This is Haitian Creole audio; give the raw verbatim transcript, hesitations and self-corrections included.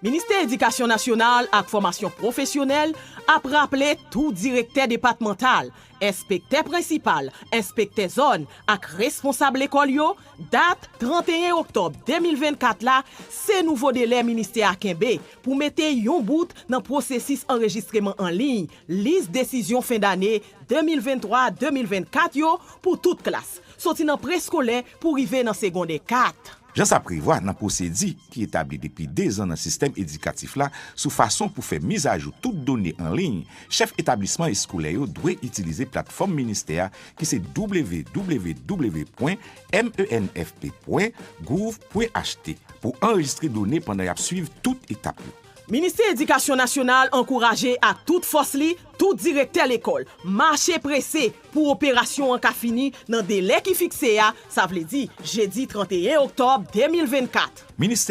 Ministè Edikasyon Nasyonal ak Fòmasyon Pwofesyonèl ap raple tout direktè depatmantal, enspektè prensipal, enspektè zòn ak responsab lekòl yo, dat trannteyen oktòb de mil vennkat la, se nouvo delè ministè a kenbe pou mete yon bout nan pwosesis anrejistreman an liy lis desizyon fen dane de mil venntwa de mil vennkat yo pou tout klas, soti nan preskolè pou rive nan segondè kat. Jan sa prevwa nan pwosedi ki etabli depi dezan nan sistèm edikatif la sou fason pou fè mizajou tout done an liy, chèf etablisman eskolè yo dwe itilize platfòm ministè a ki se w w w pwen m e n f p pwen gouv pwen h t pou anrejistre done pandan y ap swiv tout etap yo. Ministè Edikasyon Nasyonal ankouraje ak tout fòs li tout direktè lekòl mache prese pou operasyon an ka fini nan delè ki fikse a, sa vle di jedi trannteyen oktòb de mil vennkat. Ministè